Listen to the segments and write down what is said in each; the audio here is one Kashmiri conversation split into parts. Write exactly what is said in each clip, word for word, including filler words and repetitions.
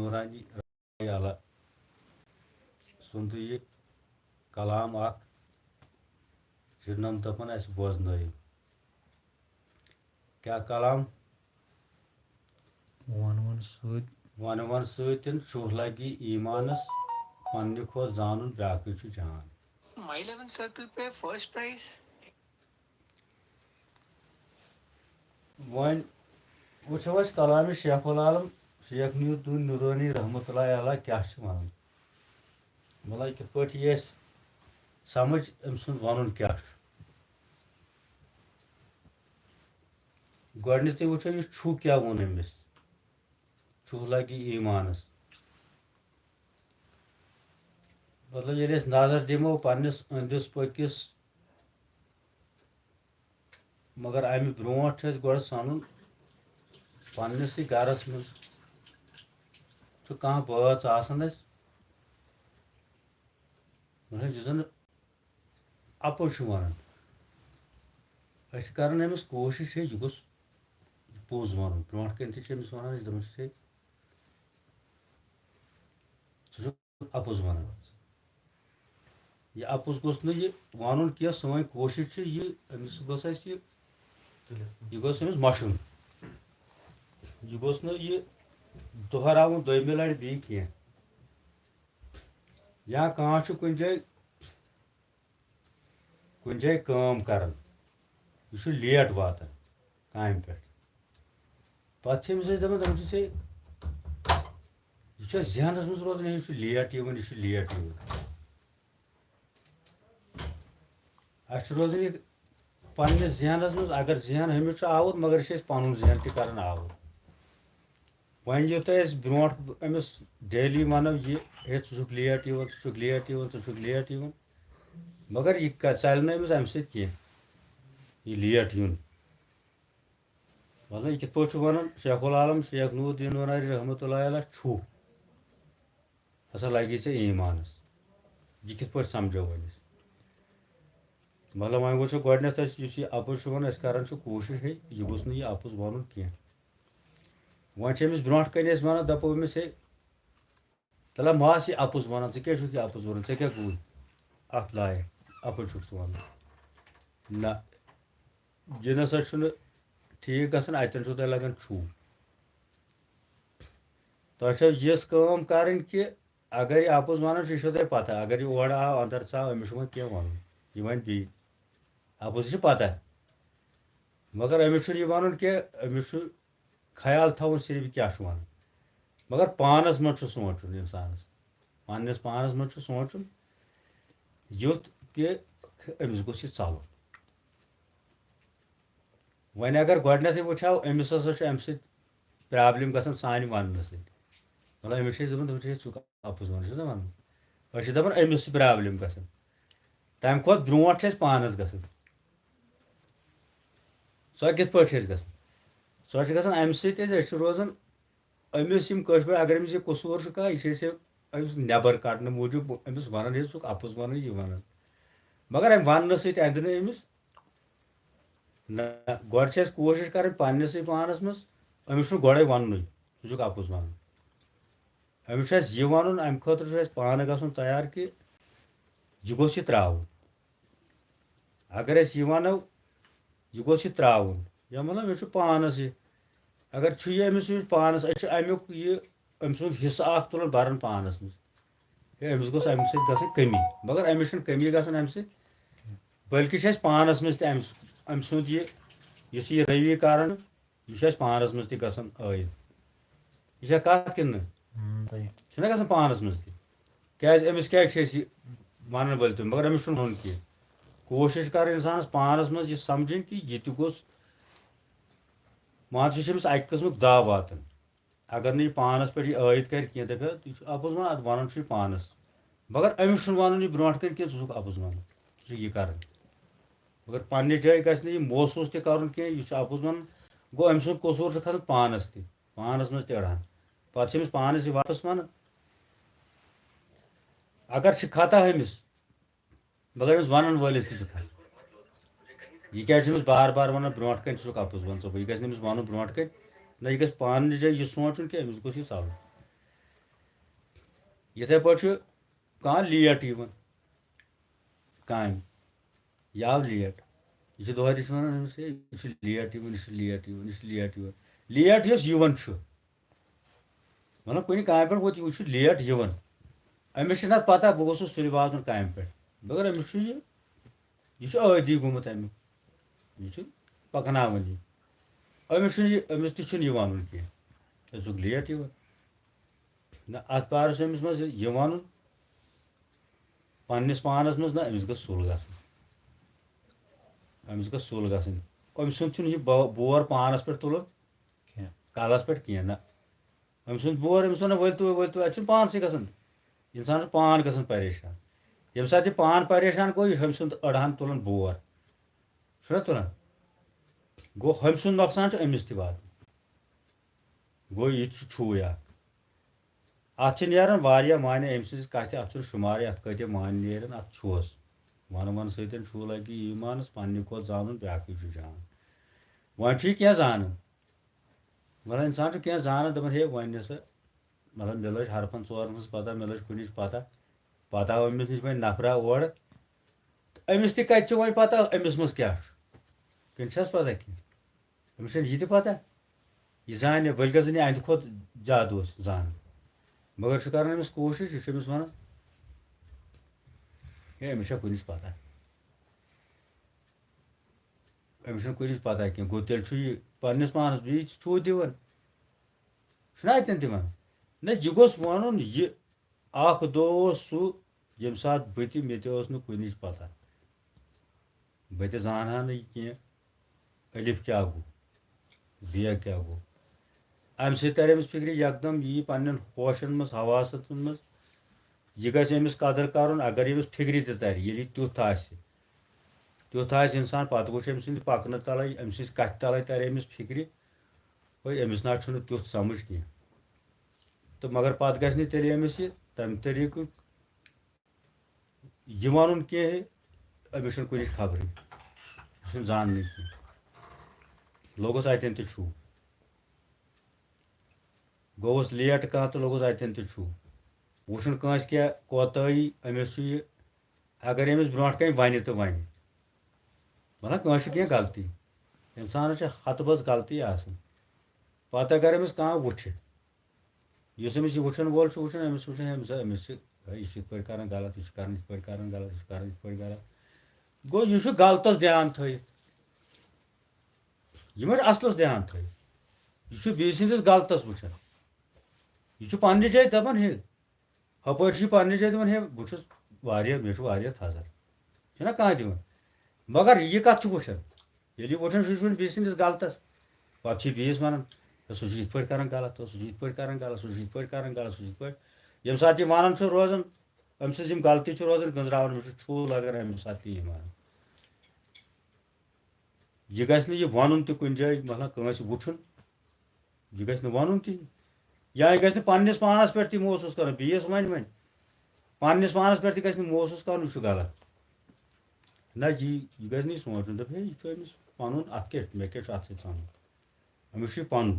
نورانی اللہ سُنٛد یہِ کلام اکھ چھِ نم دپان اَسہِ بوزنٲیِو۔ کیٛاہ کلام؟ وَن وَن سۭتۍ۔ وَن وَن سۭتۍ شُر لگہِ ایٖمانس، پننہِ کھۄتہٕ زانُن بیٛاکھٕے چھُ جان۔ مائی الیون سرکل پہ فرسٹ پرائز۔ وۄنۍ وٕچھو أسۍ کلامِ شیخ العالم شیخ نور الدین نورانی رحمتہ اللہ علیہ کیٛاہ چھِ وَنان۔ مطلب، کِتھ پٲٹھۍ یی اَسہِ سمجھ أمۍ سُنٛد وَنُن کیٛاہ چھُ۔ گۄڈٕنیتھٕے وٕچھو، یہِ چھُ کیٛاہ ووٚن أمِس، چھُ لگہِ ایٖمانس۔ مطلب، ییٚلہِ أسۍ نظر دِمو پننِس أنٛدِس پٔکِس، مگر اَمہِ برونٛٹھ چھُ اَسہِ گۄڈٕ سَنُن پننِسٕے گرس منٛز چھُ کانٛہہ بٲژ آسان اَسہِ، مطلب، یُس زن اَپُز چھُ وَنان۔ أسۍ چھِ کَران أمِس کوٗشِش، ہے، یہِ گوٚژھ پوٚز وَنُن۔ برونٛٹھ کَنہِ تہِ چھِ أمِس وَنان أسۍ، دَپان چھِس، ہے، ژٕ چھُکھ اَپُز وَنان۔ یہِ اَپُز گوٚژھ نہٕ یہِ وَنُن کینٛہہ۔ سٲنۍ کوٗشِش چھِ یہِ، أمِس گوٚژھ اَسہِ یہِ، یہِ گوٚژھ أمِس مَشُن۔ یہِ گوٚژھ نہٕ یہِ دۄہراوُن دوٚیمہِ لَٹہِ بیٚیہِ کینٛہہ۔ یا کانٛہہ چھُ کُنہِ جایہِ کُنہِ جایہِ کٲم کران، یہِ چھُ لیٹ واتان کامہِ پٮ۪ٹھ۔ پتہٕ چھِ أمِس أسۍ دَپان، دَپان چھِس، ہے، یہِ چھُ اَسہِ ذہنَس منٛز روزان، ہے، یہِ چھُ لیٹ یِوان، یہِ چھُ لیٹ یِوان۔ اَسہِ چھُ روزان یہِ پننِس ذہنَس منٛز، اگر ذہن ہُمِس چھُ آوُر، مگر یہِ چھِ أسۍ پَنُن ذہن تہِ کران آوُر۔ وۄنۍ یوٗتاہ أسۍ برونٛٹھ أمِس ڈیلی وَنو یہِ، ہے، ژٕ چھُکھ لیٹ یِوان، ژٕ چھُکھ لیٹ یِوان، ژٕ چھُکھ لیٹ یِوان، مگر یہِ ک-، ژَلہِ نہٕ أمِس اَمہِ سۭتۍ کینٛہہ، یہِ لیٹ یُن۔ مطلب، یہِ کِتھ پٲٹھۍ چھُ وَنان شیخ العالم شیخ نور الدین نورانی رحمتہ اللہ علیہ چھُ، ہسا لگی ژےٚ ایٖمانَس۔ یہِ کِتھ پٲٹھۍ سَمجھو وۄنۍ أسۍ؟ مطلب، وۄنۍ وٕچھو گۄڈٕنٮ۪تھ أسۍ، یُس یہِ اَپُز چھُ وَنان، أسۍ کران چھِ کوٗشِش، ہے، یہِ گوٚژھ نہٕ یہِ اَپُز وَنُن کینٛہہ۔ وۄنۍ چھِ أمِس برونٛٹھ کَنہِ أسۍ وَنان، دَپو أمِس، ہے، تَلہ ما آسہِ یہِ اَپُز وَنان، ژٕ کیٛازِ چھُکھ یہِ اَپُز وَنان، ژےٚ کیٛاہ گوٚوُے اَتھ لایق، اَپُز چھُکھ ژٕ وَنان۔ نہ، یہِ نہ سا چھُنہٕ ٹھیٖک گژھان، اَتٮ۪ن چھُو تۄہہِ لَگان چھُو۔ تۄہہِ چھو یِژھ کٲم کَرٕنۍ کہِ اگر یہِ اَپُز وَنان چھُ، یہِ چھو تۄہہِ پَتہ، اگر یہِ اورٕ آو، اَندَر ژاو، أمِس چھُ وۄنۍ کینٛہہ وَنُن، یہِ وَنہِ بیٚیہِ۔ اَپُز چھِ پَتہ، مگر أمِس چھُنہٕ یہِ وَنُن کینٛہہ، أمِس چھُ خیال تھاوُن صرف یہِ کیٛاہ چھُ وَنان۔ مگر پانَس منٛز چھُ سونٛچُن اِنسانَس، پنٛنِس پانَس منٛز چھُ سونٛچُن یُتھ کہِ أمِس گوٚژھ یہِ ژَلُن۔ وۄنۍ اگر گۄڈٕنٮ۪تھٕے وٕچھو، أمِس ہسا چھُ اَمہِ سۭتۍ پرٛابلِم گژھان سانہِ وَننہٕ سۭتۍ۔ مطلب، أمِس چھِ أسۍ دَپان، دَپان چھِ أسۍ، ژٕ کَپُز وَنان چھِ نا وَنان۔ أسۍ چھِ دَپان، أمِس چھِ پرٛابلِم گژھان۔ تَمہِ کھۄتہٕ برونٛٹھ چھِ اَسہِ پانَس گژھان۔ سۄ کِتھ پٲٹھۍ چھِ اَسہِ گژھان؟ سۄ چھِ گژھان اَمہِ سۭتۍ، أسۍ، أسۍ چھِ روزان أمِس یِم کٲشِر پٲٹھۍ، اگر أمِس یہِ قصوٗر چھُ کانٛہہ، یہِ چھِ أسۍ أمِس نٮ۪بَر کَڑنہٕ موٗجوٗب أمِس وَنان، ہے، ژٕ چھُکھ اَپُز وَنان، یہِ وَنان۔ مگر اَمہِ وَننہٕ سۭتۍ اَندِ نہٕ أمِس نہ، گۄڈٕ چھِ اَسہِ کوٗشِش کَرٕنۍ پنٛنِسٕے پانَس منٛز، أمِس چھُنہٕ گۄڈَے وَننُے، ژٕ چھُکھ اَپُز وَنان۔ أمِس چھُ اَسہِ یہِ وَنُن، اَمہِ خٲطرٕ چھُ اَسہِ پانہٕ گژھُن تیار کہِ یہِ گوٚژھ یہِ ترٛاوُن۔ اگر أسۍ یہِ وَنو، یہِ گوٚژھ یہِ ترٛاوُن، یا مطلب، مےٚ چھُ پانَس یہِ، اگر چھُ یہِ أمِس یہِ پانَس، أسۍ چھِ اَمیُک یہِ أمۍ سُنٛد حصہٕ اَکھ تُلان بَران پانَس منٛز۔ ہے، أمِس گوٚژھ اَمہِ سۭتۍ گژھٕنۍ کٔمی، مگر أمِس چھُنہٕ کٔمی گژھان اَمہِ سۭتۍ، بلکہِ چھِ اَسہِ پانَس منٛز تہِ أمۍ سُنٛد، أمۍ سُنٛد یہِ، یُس یہِ روی کَران، یہِ چھُ اَسہِ پانَس منٛز تہِ گژھان عٲیِد۔ یہِ چھا کَتھ کِنہٕ نہٕ؟ ہُم، صحیح۔ چھُنہ گژھان پانَس منٛز تہِ؟ کیٛازِ أمِس کیٛازِ چھِ أسۍ یہِ وَنان وٲلۍ تہِ؟ مگر أمِس چھُنہٕ وَنُن کینٛہہ۔ کوٗشِش کَرٕنۍ اِنسانَس پانَس منٛز یہِ سَمجھِنۍ کہِ یہِ تہِ گوٚژھ، مان ژٕ، یہِ چھُ أمِس اَکہِ قٕسمُک دَب واتان۔ اگر نہٕ یہِ پانَس پٮ۪ٹھ یہِ عٲیِد کَرِ کینٛہہ، دَپہِ، یہِ چھُ اَپُز وَنان، اَتھ وَنان چھُ یہِ پانَس۔ مگر أمِس چھُنہٕ وَنُن یہِ برونٛٹھ کَنہِ کینٛہہ، ژٕ چھُکھ اَپُز وَنان، ژٕ چھُکھ یہِ کَران۔ مگر پنٛنہِ جایہِ گژھِ نہٕ یہِ محسوٗس تہِ کَرُن کینٛہہ، یہِ چھُ اَپُز وَنان۔ گوٚو، أمۍ سُنٛد قصوٗر چھُ کھَسان پانَس تہِ، پانَس منٛز تہِ أڑان۔ پَتہٕ چھِ أمِس پانَس یہِ واپَس وَنان۔ اگر چھِ خطا أمِس، مگر أمِس وَنَن وٲلِس تہِ چھُ کھَسان۔ یہِ کیٛازِ چھِ أمِس بار بار وَنان برونٛٹھ کَنہِ، ژٕ چھُکھ اَپُز وَنان، ژٕ، یہِ گژھِ نہٕ أمِس وَنُن برونٛٹھ کَنہِ، نہ یہِ گژھِ پانہٕ نِجے یہِ سونٛچُن کہِ أمِس گوٚژھ یہِ ژَلُن۔ یِتھَے پٲٹھۍ چھُ کانٛہہ لیٹ یِوان کامہِ، یہِ آو لیٹ، یہِ چھُ دۄہَے تہِ چھِ وَنان أمِس، "ہے، یہِ چھُ لیٹ یِوان، یہِ چھُ لیٹ یِوان، یہِ چھُ لیٹ یِوان۔" لیٹ یُس یِوان چھُ، مطلب، کُنہِ کامہِ پٮ۪ٹھ ووت، یہِ چھُ لیٹ یِوان۔ أمِس چھِ نَتہٕ پَتہ، بہٕ گوٚژھُس سُلہِ واتُن کامہِ پٮ۪ٹھ، مگر أمِس چھُ یہِ، یہِ چھُ عٲدی گوٚمُت اَمیُک، یہِ چھُ پَکناوان یہِ۔ أمِس چھُنہٕ یہِ، أمِس تہِ چھُنہٕ یہِ وَنُن کینٛہہ، ژٕ چھُکھ لیٹ یِوان۔ نہ، اَتھ بارَس أمِس منٛز یہِ وَنُن پنٛنِس پانَس منٛز، نہ، أمِس گٔژھ سُل گژھٕنۍ۔ أمِس گٔژھ سُل گژھٕنۍ۔ أمۍ سُنٛد چھُنہٕ یہِ بو-، بور پانَس پٮ۪ٹھ تُلُن، کینٛہہ۔ کَلَس پٮ۪ٹھ کینٛہہ، نہ۔ أمۍ سُنٛد بور، أمِس وَنو، "ؤلۍ تو، ؤلۍ تو"، اَتہِ چھُنہٕ پانسٕے گژھان۔ اِنسان چھُ پان گژھان پریشان۔ ییٚمہِ ساٹہِ یہِ پان پریشان گوٚو، یہِ چھُ أمۍ سُنٛد أڑہَن تُلان بور۔ چھُنہ تُلان؟ گوٚو، ہُمۍ سُنٛد نۄقصان چھُ أمِس تہِ واتان۔ گوٚو، یہِ تہِ چھُ چھُے اَکھ۔ اَتھ چھِ نیران واریاہ معنی أمۍ سٕنٛزِ کَتھِ، اَتھ چھُنہٕ شُمارٕے، اَتھ کۭتیٛاہ معنی نیرن، اَتھ چھُس۔ وَنہٕ وَنہٕ سۭتۍ چھُ لَگہِ ایٖمانَس، پنٛنہِ کھۄتہٕ زانُن، بیٛاکھٕے چھُ جان۔ وۄنۍ چھُ یہِ کینٛہہ زانان۔ مطلب، اِنسان چھُ کینٛہہ زانان، دَپان، "ہے، وۄنۍ نہ سا، مطلب، مےٚ لٔج حرفَن ژورَن ہٕنٛز پَتہ، مےٚ لٔج کُنِچ پَتہ۔" پَتہ آو أمِس نِش وۄنۍ نفرا اورٕ، تہٕ أمِس تہِ کَتہِ چھِ وۄنۍ پَتہ أمِس منٛز کیٛاہ چھُ؟ کِنہٕ چھَس پَتہ کینٛہہ؟ أمِس چھَنہٕ یہِ تہِ پَتہ، یہِ زانہِ، بٔلکہِ زَن یہِ اَہَندِ کھۄتہٕ زیادٕ اوس زانان۔ مگر چھُ کَران أمِس کوٗشِش، یہِ چھُ أمِس وَنان، "ہے، أمِس چھےٚ کُنِچ پَتہ۔" أمِس چھُنہٕ کُنِچ پَتہ کینٛہہ۔ گوٚو، تیٚلہِ چھُ یہِ پنٛنِس پانَس بیٚیہِ چھُ دِوان۔ چھُنہ اَتٮ۪ن تہِ وَنان؟ نہ، یہِ گوٚژھ وَنُن، یہِ اَکھ دۄہ اوس سُہ، ییٚمہِ ساتہٕ بہٕ تہِ، مےٚ تہِ اوس نہٕ کُنِچ پَتہ۔ بہٕ تہِ زانہٕ ہا نہٕ یہِ کینٛہہ، الف کیٛاہ گوٚو، بے کیٛاہ گوٚو۔ اَمہِ سۭتۍ تَرِ أمِس فِکرِ یَکدَم، یہِ یی پنٛنٮ۪ن ہوشَن منٛز، حواسَن منٛز۔ یہِ گژھِ أمِس قدٕر کَرُن، اگر یہِ أمِس فِکرِ تہِ تَرِ، ییٚلہِ یہِ تیُتھ آسہِ۔ تیُتھ آسہِ اِنسان، پَتہٕ وٕچھِ أمۍ سٕنٛدِ پَکنہٕ تَلَے، أمۍ سٕنٛزِ کَتھِ تَلَے تَرِ أمِس فِکرِ، ہے، أمِس نہ حظ چھُنہٕ تیُتھ سَمٕجھ کینٛہہ۔ تہٕ مگر پَتہٕ گژھِ نہٕ تیٚلہِ أمِس یہِ تَمہِ طٔریٖقُک یہِ وَنُن کینٛہہ، أمِس چھُنہٕ کُنِچ خبرٕے، یہِ چھُنہٕ زاننٕے کینٛہہ۔ لوٚگُس اَتٮ۪ن تہِ چھُو۔ گوٚوُس لیٹ کانٛہہ تہٕ لوٚگُس اَتٮ۪ن تہِ چھُو۔ وٕچھُن کٲنٛسہِ کیٛاہ کوتاہی أمِس چھُ یہِ، اگر أمِس برونٛٹھ کَنہِ وَنہِ تہٕ وَنہِ۔ مطلب، کٲنٛسہِ چھِ کینٛہہ غلطی، اِنسانَس چھِ ہَتہٕ بَس غلطی آسان۔ پَتہٕ اگر أمِس کانٛہہ وٕچھِ، یُس أمِس یہِ وٕچھَن وول چھُ وٕچھان، أمِس وٕچھان، أمِس، أمِس چھِ، ہے، یہِ چھُ یِتھ پٲٹھۍ کَران غلط، یہِ چھُ کَران یِتھ پٲٹھۍ کَران غلط، یہِ چھُ کَران یِتھ پٲٹھۍ غلط۔ گوٚو، یہِ چھُ غلطَس دھیان تھٲیِتھ۔ یہِ ما چھُ اَصلَس دھیان تھٲیِتھ؟ یہِ چھُ بیٚیہِ سٕنٛدِس غلطَس وٕچھان۔ یہِ چھُ پنٛنہِ جایہِ دَپان، ہے، ہُپٲرۍ چھُ یہِ پنٛنہِ جایہِ دَپان، ہے، بہٕ چھُس واریاہ، مےٚ چھُ واریاہ تھَزَر۔ چھُنہ کانٛہہ دِوان۔ مگر یہِ کَتھ چھُ وٕچھان؟ ییٚلہِ یہِ وٕچھان چھُ، یہِ چھُ وٕچھان بیٚیہِ سٕنٛدِس غلطَس۔ پَتہٕ چھُ یہِ بیٚیِس وَنان، ہے، سُہ چھُ یِتھ پٲٹھۍ کَران غلط، سُہ چھُ یِتھ پٲٹھۍ کَران غلط، سُہ چھُ یِتھ پٲٹھۍ کَران غلط، سُہ چھُ یِتھ پٲٹھۍ۔ ییٚمہِ ساتہٕ یہِ وَنان چھُ روزان، أمۍ سٕنٛز یِم غلطی چھِ روزان گٔنٛزراوان، أمِس چھُ چھُو لَگان اَمہِ ساتہٕ تہِ ایٖمان۔ یہِ گژھِ نہٕ یہِ وَنُن تہِ کُنہِ جایہِ، مطلب، کٲنٛسہِ وٕچھُن، یہِ گژھِ نہٕ وَنُن تہِ، یا یہِ گژھِ نہٕ پنٛنِس پانَس پٮ۪ٹھ تہِ محسوٗس کَرُن، بیٚیِس وَنہِ وۄنۍ۔ پنٛنِس پانَس پٮ۪ٹھ تہِ گژھِ نہٕ محسوٗس کَرُن، یہِ چھُ غلط۔ نہ، یہِ، یہِ گژھِ نہٕ یہِ سونٛچُن، دَپہِ، ہے، یہِ چھُ أمِس پَنُن، اَتھ کیٛاہ چھُ، مےٚ کیٛاہ چھُ اَتھ سۭتۍ سَنُن؟ أمِس چھُ یہِ پَنُن۔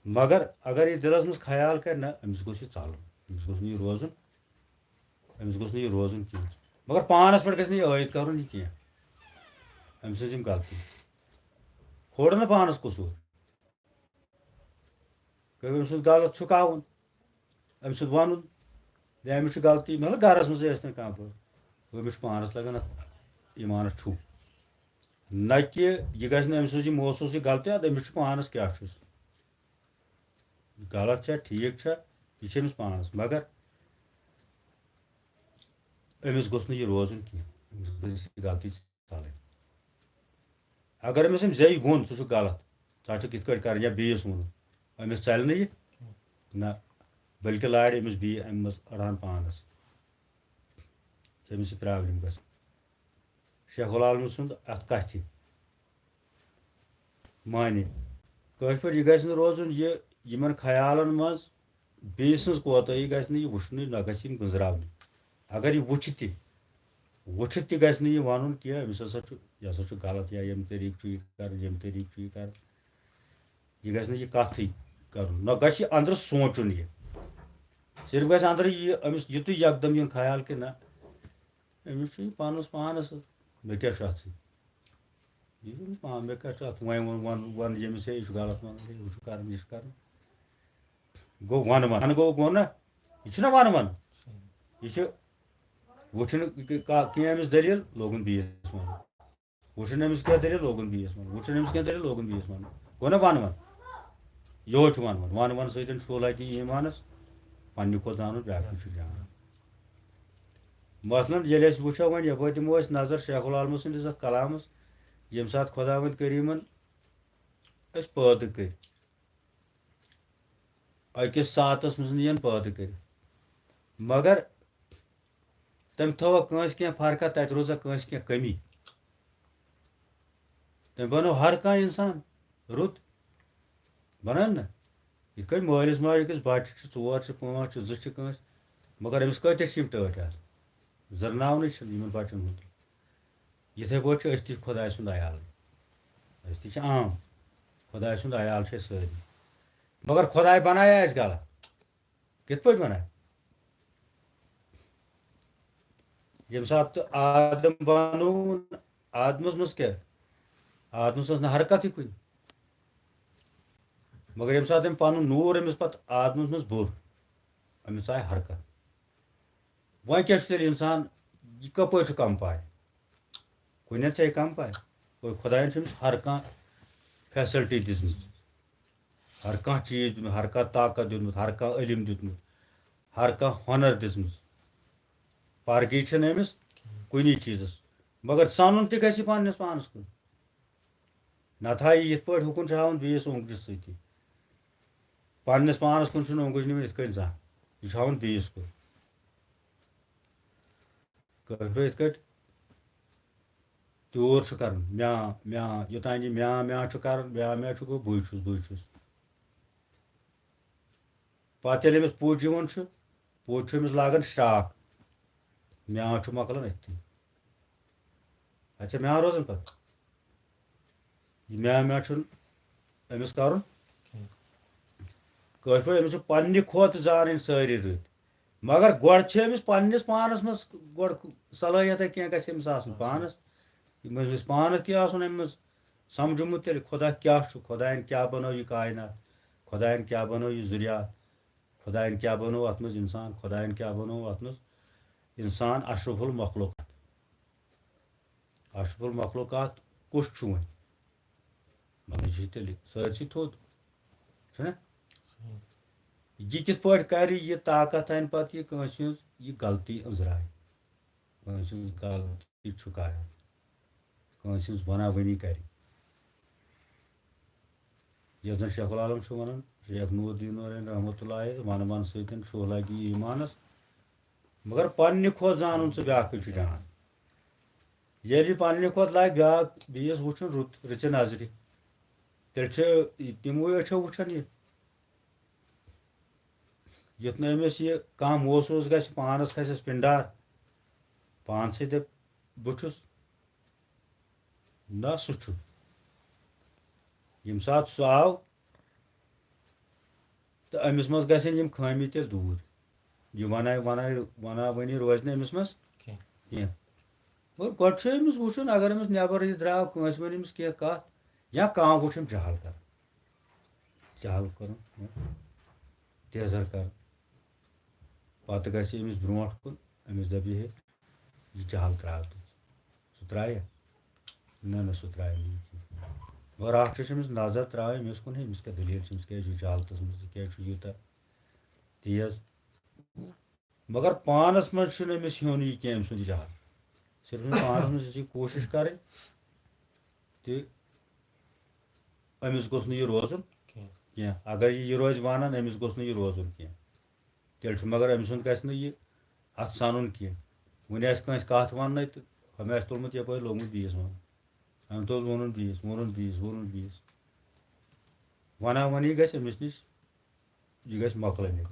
مگر اگر یہِ دِلَس منٛز خیال کَرِ، نہ، أمِس گوٚژھ یہِ ژَلُن، أمِس گوٚژھ نہٕ یہِ روزُن، أمِس گوٚژھ نہٕ یہِ روزُن کینٛہہ۔ مگر پانَس پٮ۪ٹھ گژھِ نہٕ یہِ عٲیِد کَرُن یہِ کینٛہہ، أمۍ سٕنٛز یِم غلطی۔ کھوڑ نہٕ پانَس قصوٗر۔ کٔرِو أمۍ سُنٛد غلط چھُکاوُن، أمۍ سُنٛد وَنُن، ہے، أمِس چھِ غلطی، مطلب، گَرَس منٛزٕے ٲسۍ تَن کانٛہہ پٲٹھۍ، گوٚو أمِس چھُ پانَس لَگان اَتھ ایٖمانَس چھُ۔ نہ کہِ یہِ گژھِ نہٕ أمۍ سٕنٛز یہِ محسوٗس یہِ غلطی، اَدٕ أمِس چھُ پانَس کیٛاہ چھُس۔ غلط چھا، ٹھیٖک چھا، یہِ چھِ أمِس پانَس، مگر أمِس گوٚژھ نہٕ یہِ روزُن کینٛہہ، أمِس گٔژھ یہِ غلطی ژَلٕنۍ۔ اگر أمِس أمۍ زیٚیہِ ووٚن، "ژٕ چھُکھ غلط، ژٕ چھُکھ یِتھ کٲٹھۍ کَران"، یا بیٚیِس ووٚن، أمِس ژَلہِ نہٕ یہِ نہ، بلکہِ لارِ أمِس بیٚیہِ اَمہِ منٛز أڑہَن پانَس، چھِ أمِس یہِ پرٛابلِم گژھان۔ شیخ العالم سُنٛد اَتھ کَتھِ معنی، کٲشِر پٲٹھۍ، یہِ گژھِ نہٕ روزُن یہِ یِمَن خیالَن منٛز بیٚیہِ سٕنٛز کوتاہی گژھِ نہٕ یہِ وٕچھنہٕ، نہ گژھِ یِم گٔنٛزراونہٕ۔ اگر یہِ وٕچھِ تہِ، وٕچھِتھ تہِ گژھِ نہٕ یہِ وَنُن کینٛہہ، أمِس ہسا چھُ، یہِ ہسا چھُ غلط، یا ییٚمہِ طریٖقہٕ چھُ یہِ کَرُن، ییٚمہِ طریٖقہٕ چھُ یہِ کَرُن۔ یہِ گژھِ نہٕ یہِ کَتھٕے کَرُن، نہ گژھِ یہِ أنٛدرٕ سونٛچُن یہِ۔ صرف گژھِ اندرٕ یہِ أمِس یُتُے یکدم یُن خیال کہِ نہ، أمِس چھُ یہِ پانس پانس، مےٚ کیٛاہ چھُ اتھ سۭتۍ؟ یہِ چھُ أمِس پان، مےٚ کیٛاہ چھُ اتھ؟ وۄنۍ ووٚن، وۄنۍ ووٚن ییٚمِس، ہے، یہِ چھُ غلط ونان، ہے، ہُہ چھُ کران، یہِ چھُ کران۔ گوٚو ونہٕ ونہٕ۔ ونہٕ گوٚو، گوٚو نہ؟ یہِ چھُنہ ونہٕ ونہٕ۔ یہِ چھُ وٕچھُن کہ-، کا-، کینٛہہ أمِس دٔلیٖل، لوگُن بیٚیِس ونُن۔ وٕچھُن أمِس کیٛاہ دٔلیٖل، لوگُن بیٚیِس وَنُن۔ وٕچھُن أمِس کیٛاہ دٔلیٖل، لوگُن بیٚیِس وَنُن۔ گوٚو نہ وَن وَن؟ یِہوٚے چھُ وَن وَن۔ وَن وَن سۭتۍ چھُ لَگہِ ایٖمانَس، پنٛنہِ کھۄتہٕ زانُن بیٛاکھ چھُ جان۔ مثلاً ییٚلہِ أسۍ وٕچھو وۄنۍ یَپٲرۍ دِمو أسۍ نظر شیخ العالمہٕ سٕنٛدِس اَتھ کلامَس، ییٚمہِ ساتہٕ خۄداوند کریٖمَن أسۍ پٲدٕ کٔرۍ، أکِس ساتَس منٛز یِن پٲدٕ کٔرِتھ، مگر تٔمۍ تھٲوکھ کٲنٛسہِ کینٛہہ فرقہ، تَتہِ روٗزا کٲنٛسہِ کینٛہہ کٔمی؟ تٔمۍ بنوو ہر کانٛہہ اِنسان رُت، بنان نہ؟ یِتھ کٔنۍ مٲلِس ماجہِ أکِس بچہِ چھِ، ژور چھِ، پانٛژھ چھِ، زٕ چھِ کٲنٛسہِ، مگر أمِس کۭتیٛاہ چھِ یِم ٹٲٹھۍ آسان؟ زٕرناونٕے چھِنہٕ یِمن بچن ہُنٛد۔ یِتھے پٲٹھۍ چھِ أسۍ تہِ خۄداے سُنٛد عیال، أسۍ تہِ چھِ عام، خۄداے سُنٛد عیال چھِ أسۍ سٲری، مگر خۄداے بنایہِ اَسہِ غلط۔ کِتھ پٲٹھۍ بناے؟ ییٚمہِ ساتہٕ تہٕ آدم بنووُن، آدمس منٛز کیٛاہ؟ آدمس ٲس نہٕ حرکتٕے کُنہِ۔ مگر ییٚمہِ ساتہٕ أمۍ پنُن نوٗر أمِس پتہٕ آدمس منٛز بوٚر، أمِس آے حرکت۔ وۄنۍ کیٛاہ چھُ تیٚلہِ اِنسان، یہِ کپٲرۍ چھُ کم پاے؟ کُنہِ چھے کم پاے؟ گوٚو خۄدایَن چھِ أمِس ہر کانٛہہ فیسلٹی دِژمٕژ، ہر کانٛہہ چیٖز دیُتمُت، ہر کانٛہہ طاقت دیُتمُت، ہر کانٛہہ علم دیُتمُت، ہر کانٛہہ ہۄنر دِژمٕژ۔ پرگی چھَنہٕ أمِس کُنی چیٖزَس، مگر سَنُن تہِ گژھِ پنٛنِس پانَس کُن۔ نَتہٕ ہا یہِ یِتھ پٲٹھۍ ہُکُن چھُ ہاوُن بیٚیِس اوٚنٛگجہِ سۭتی، پنٛنِس پانَس کُن چھُنہٕ اوٚنٛگُج نِوان یِتھ کٔنۍ زانٛہہ، یہِ چھُ ہاوُن بیٚیِس کُن۔ کٲشِر پٲٹھۍ یِتھ کٲٹھۍ تیوٗر چھُ کران، میاں، میاں، یوٚتام یہِ میاں، میاں چھُ کران، میاں، میاں چھُ گوٚو، بٕے چھُس، بٕے چھُس۔ پتہٕ ییٚلہِ أمِس پُج یِوان چھُ، پُج چھُ أمِس لاگان شراکھ، میاں چھُ مۄکلان أتھی۔ اَتہِ چھا میاں روزان پتہٕ؟ یہِ میاں، میاں چھُنہٕ أمِس کرُن کینٛہہ۔ کٲشِر پٲٹھۍ أمِس چھُ پننہِ کھۄتہٕ زانٕنۍ سٲری رٕتۍ۔ مگر گۄڈٕ چھِ أمِس پننِس پانس منٛز گۄڈٕ صلٲحیتہ کینٛہہ گژھِ أمِس آسُن آسُن۔ پانس۔ یہِ منٛز أمِس پانس تہِ آسُن اَمہِ منٛز سمجھومُت تیٚلہِ خۄدا کیٛاہ چھُ، خۄدایَن کیٛاہ بنٲو یہِ کائنات، خۄدایَن کیٛاہ بنٲو یہِ ذُریات، خۄدایَن کیٛاہ بنوو اَتھ منٛز اِنسان، خۄدایَن کیٛاہ بنوو اَتھ منٛز اِنسان اشرف المخلوقات۔ اشرف المخلوقات کُس چھُ وۄنۍ؟ وَنان چھِ تیٚلہِ سٲرسٕے تھوٚد، چھُنہ؟ صحیح۔ یہِ کِتھ پٲٹھۍ کَرِ یہِ طاقت اَنہِ پَتہٕ یہِ کٲنٛسہِ ہٕنٛز یہِ غلطی أنٛزراے، کٲنٛسہِ ہٕنٛز غلطی چھُکایہِ، کٲنٛسہِ ہٕنٛز بناوٲنی کَرِ؟ یَتھ زَن شیخ العالم چھُ وَنان، شیخ نور الدین نورانی رحمتہ اللہ علیہ، وَنہٕ وَنہٕ سۭتۍ چھُ لَگہِ ایٖمانَس، مگر پننہِ کھۄتہٕ زانُن ژٕ بیٛاکھٕے چھُ جان۔ ییٚلہِ یہِ پننہِ کھۄتہٕ لاگہِ بیٛاکھ بیٚیِس وٕچھُن رُت، رٕژِ نظرِ، تیٚلہِ چھِ تِموٕے أچھو وٕچھان یہِ۔ یُتھ نہٕ أمِس یہِ کانٛہہ محسوٗس گژھِ، پانَس کھسٮ۪س پِنڈار، پانسٕے دَپہِ، بہٕ چھُس، نہ سُہ چھُ۔ ییٚمہِ ساتہٕ سُہ آو، تہٕ أمِس منٛز گژھن یِم خٲمی تیٚلہِ دوٗر۔ یہِ وَناے، وَناے، وَنا وٲنی روزِ نہٕ أمِس منٛز کینٛہہ۔ کینٛہہ۔ اور گۄڈٕ چھُ أمِس وٕچھُن، اگر أمِس نٮ۪بر یہِ درٛاو، کٲنٛسہِ وَنہِ أمِس کینٛہہ کَتھ، یا کانٛہہ وٕچھ أمۍ جہل کَران۔ جہل کَرُن، تیزر کَرُن۔ پَتہٕ گژھِ أمِس برونٛٹھ کُن، أمِس دَپہِ ہے، یہِ جہل ترٛاو تہٕ۔ سُہ ترٛایہِ؟ نہ، نہ، سُہ ترٛایہِ نہٕ یہِ کینٛہہ۔ مگر اَکھ چھُ أمِس نظر ترٛاوٕنۍ أمِس کُن، ہے، أمِس کیٛاہ دٔلیٖل چھِ، أمِس کیٛازِ چھُ جہالتَس منٛز، یہِ کیٛازِ چھُ یوٗتاہ تیز؟ مگر پانَس منٛز چھُنہٕ أمِس ہیوٚن یہِ کینٛہہ، أمۍ سُنٛد جہل۔ صرف أمِس پانَس منٛز چھِ یہِ کوٗشِش کَرٕنۍ تہِ أمِس گوٚژھ نہٕ یہِ روزُن کینٛہہ۔ کینٛہہ۔ اگر یہِ، یہِ روزِ وَنان، أمِس گوٚژھ نہٕ یہِ روزُن کینٛہہ۔ تیٚلہِ چھُ، مگر أمۍ سُنٛد گژھِ نہٕ یہِ اَتھ سَنُن کینٛہہ۔ وُنہِ آسہِ کٲنٛسہِ کَتھ وَننَے تہٕ ہُمہِ آسہِ تُلمُت یَپٲرۍ، لوٚگمُت بیٚیِس وَنُن۔ أمۍ تُل ووٚنُن بیٚیِس، ووٚنُن بیٚیِس، ووٚنُن بیٚیِس۔ وَنا وَنی گژھِ أمِس نِش، یہِ گژھِ مۄکلٕنۍ۔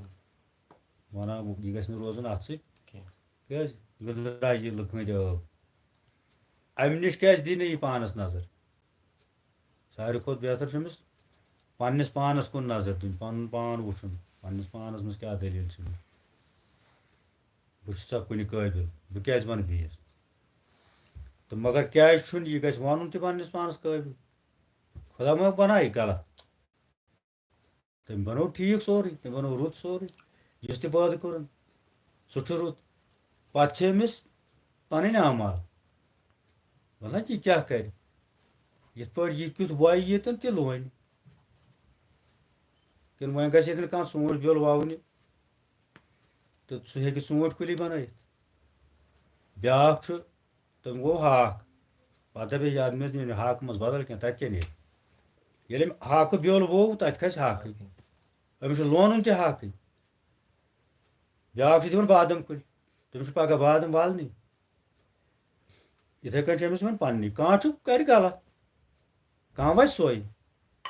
وَنا یہِ گژھِ نہٕ روزُن اَتھ سۭتۍ کینٛہہ۔ کیٛازِ؟ گٔنٛزراے یہِ لُکہٕ ہٕنٛدۍ ٲو۔ اَمہِ نِش کیٛازِ دی نہٕ یہِ پانَس نظر؟ ساروی کھۄتہٕ بہتر چھُ أمِس پننِس پانَس کُن نظر دِنۍ، پَنُن پان وٕچھُن، پننِس پانَس منٛز کیٛاہ دٔلیٖل چھِ مےٚ۔ بہٕ چھُسا کُنہِ قٲبِل؟ بہٕ کیٛازِ وَنہٕ بیٚیِس؟ تہٕ مگر کیٛازِ چھُنہٕ یہِ گژھِ وَنُن تہِ پنٛنِس پانَس قٲبِل؟ خۄدا ما بَنایہِ غلط؟ تٔمۍ بَنوو ٹھیٖک سورُے، تٔمۍ بَنوو رُت سورُے۔ یُس تہِ پٲدٕ کوٚرُن، سُہ چھُ رُت۔ پَتہٕ چھِ أمِس پَنٕنۍ اعمال۔ وَلہٕ حظ، یہِ کیٛاہ کَرِ؟ یِتھ پٲٹھۍ یہِ کیُتھ وایہِ ییٚتٮ۪ن، تہِ لونہِ۔ کِنہٕ وۄنۍ گژھِ ییٚتٮ۪ن کانٛہہ ژوٗنٛٹھۍ بیول وَونہِ، تہٕ سُہ ہیٚکہِ ژوٗنٛٹھۍ کُلی بَنٲیِتھ۔ بیٛاکھ چھُ، تٔمۍ ووٚو ہاکھ۔ پَتہٕ دَپہِ یاد مےٚ نیرِ ہاکہٕ منٛز بدل کینٛہہ، تَتہِ کیٛاہ نیرِ؟ ییٚلہِ أمۍ ہاکہٕ بیول ووٚو، تَتہِ کھسہِ ہاکٕے۔ أمِس چھُ لونُن تہِ ہاکٕے۔ بیٛاکھ چھُ دِوان بادام کُلۍ، تٔمِس چھُ پَگاہ بادام والنٕے۔ یِتھَے کٔنۍ چھِ أمِس وۄنۍ پَننی۔ کانٛہہ چھُ کَرِ غلط، کانٛہہ وَسہِ سۄے،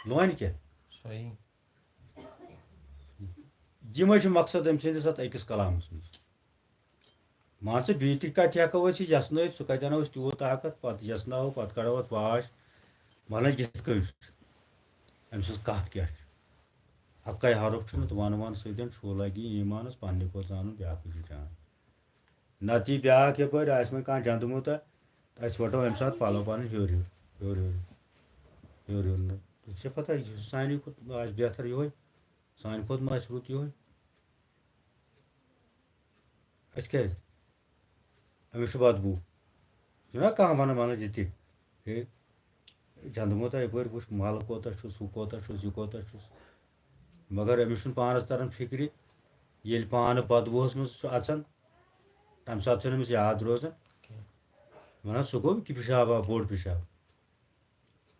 لونہِ کیٛاہ؟ صحیح۔ یِمَے چھِ مقصد أمۍ سٕنٛدِس اَتھ أکِس کلامَس منٛز۔ مان ژٕ، بیٚیہِ تہِ کَتہِ ہٮ۪کو أسۍ یہِ یَژنٲیِتھ؟ سُہ کَتہِ اَنو أسۍ تیوٗت طاقت؟ پَتہٕ یَژناوو، پَتہٕ کَڑو اَتھ واش۔ وَنان یِتھ کٔنۍ چھُ، أمۍ سٕنٛز کَتھ کیٛاہ چھِ؟ اَکَے حرف چھُنہٕ تہٕ وَنہٕ وَنہٕ سۭتۍ چھُ لَگہِ ایٖمانَس پنٛنہِ کھۄتہٕ زانُن بیٛاکھٕے چھُ جان۔ نَتہٕ یی بیٛاکھ یَپٲرۍ، آسہِ وۄنۍ کانٛہہ جَنٛدٕ موٗتہ، تہٕ أسۍ وَٹو اَمہِ ساتہٕ پَلو پَنٕنۍ ہیوٚر ہیوٚر، ہیوٚر ہیوٚر، ہیوٚر ہیوٚر نہٕ۔ ژےٚ چھےٚ پَتہ، یہِ چھُ سانہِ کھۄتہٕ آسہِ بہتر یِہوٚے، سانہِ کھۄتہٕ ما آسہِ رُت یِہوٚے؟ أسۍ کیٛازِ؟ أمِس چھُ بدبوٗ۔ چھُنہ کانٛہہ وَنان، وَنان یہِ تہِ، ہے، جَنٛدٕ موٗتہ یَپٲرۍ وٕچھ، مَل کوٗتاہ چھُس، ہُہ کوٗتاہ چھُس، یہِ کوٗتاہ چھُس۔ مگر أمِس چھُنہٕ پانَس تَران فِکرِ، ییٚلہِ پانہٕ بدبوٗہَس منٛز چھُ اَژان، تَمہِ ساتہٕ چھُنہٕ أمِس یاد روزان۔ کینٛہہ۔ وَنان، سُہ گوٚو کہِ پِشابا، بوٚڑ پِشاب۔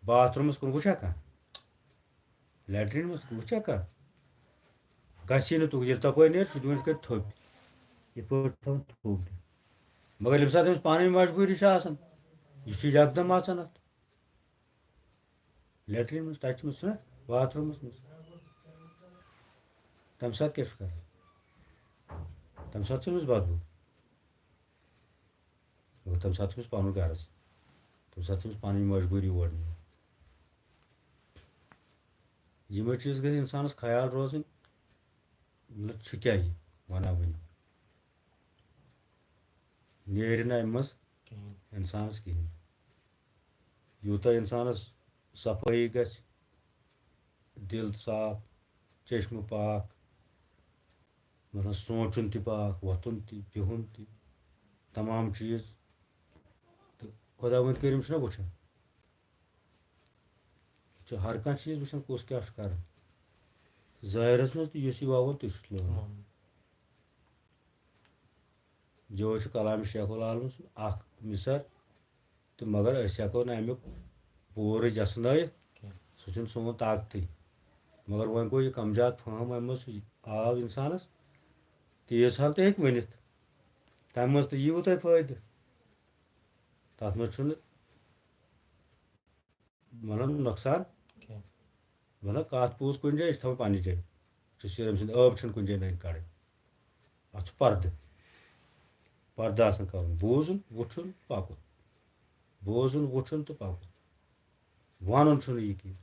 باتھ روٗمَس کُن وٕچھا کانٛہہ؟ لیٹریٖن منٛز وٕچھا کانٛہہ؟ گژھی نہٕ تُکُن، ییٚلہِ تَپٲرۍ نیرِ، سُہ دِوان یِتھ کٔنۍ تھوٚپۍ۔ یِتھ پٲٹھۍ تھاوُن تھوٚپ دِتھ۔ مگر ییٚمہِ ساتہٕ أمِس پانَے مجبوٗری چھِ آسان، یہِ چھُ یَکدَم اَژان اَتھ لیٹریٖن منٛز، ٹَچہِ منٛز چھُنہ، باتھ روٗمَس منٛز۔ تَمہِ ساتہٕ کیٛاہ چھُ کَران؟ تَمہِ ساتہٕ چھُ أمِس بدبوٗ۔ مگر تَمہِ ساتہٕ چھُ أمِس پَنُن غرض، تَمہِ ساتہٕ چھِ أمِس پَنٕنۍ مجبوٗری اورٕ نِوان۔ یِمَے چیٖز گژھِ اِنسانَس خیال روزٕنۍ، نَتہٕ چھُ کیٛاہ یہِ وَنان وٕنہِ؟ نیرِ نہٕ اَمہِ منٛز کِہیٖنۍ۔ اِنسانَس کِہیٖنۍ۔ یوٗتاہ اِنسانَس صفٲیی گژھِ، دِل صاف، چشمہٕ پاک، مطلب سونٛچُن تہِ پاک، وۄتھُن تہِ، بِہُن تہِ، تمام چیٖز۔ تہٕ خۄداوند کٔرِم چھُنہ وٕچھان، یہِ چھُ ہر کانٛہہ چیٖز وٕچھان، کُس کیٛاہ چھُ کران۔ ظٲہِرَس منٛز تہِ یُس یہِ وَوان، تہِ چھُ لوٚگمُت۔ یِہوٚے چھُ کلام شیخ العالمَس اکھ مِثال، تہٕ مگر أسۍ ہٮ۪کو نہٕ اَمیُک پوٗرٕ یَژھنٲیِتھ، کینٛہہ۔ سُہ چھُنہٕ سون طاقتٕے۔ مگر وۄنۍ گوٚو یہِ کَمزاد فہم اَمہِ منٛز، سُہ آو اِنسانَس، تیٖژ ہَن تہِ ہیٚکہِ ؤنِتھ، تَمہِ منٛز تہِ یِیوٕ تۄہہِ فٲیدٕ۔ تَتھ منٛز چھُنہٕ مطلب نۄقصان۔ کینٛہہ۔ مطلب کَتھ پوٗژ کُنہِ جایہِ، یہِ چھُ تھاوُن پننہِ جایہِ۔ چھُ سیٖر أمۍ سٕنٛدِ ٲب چھُنہٕ کُنہِ جایہِ نٔنۍ کَڑٕنۍ۔ اَتھ چھُ پردٕ۔ پردٕ آسان کَرُن۔ بوزُن، وٕچھُن، پَکُن۔ بوزُن، وٕچھُن تہٕ پَکُن۔ وَنُن چھُنہٕ یہِ کینٛہہ۔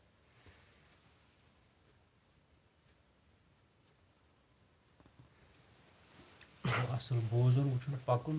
اَصٕل بوزُن، وٕچھُن، پَکُن،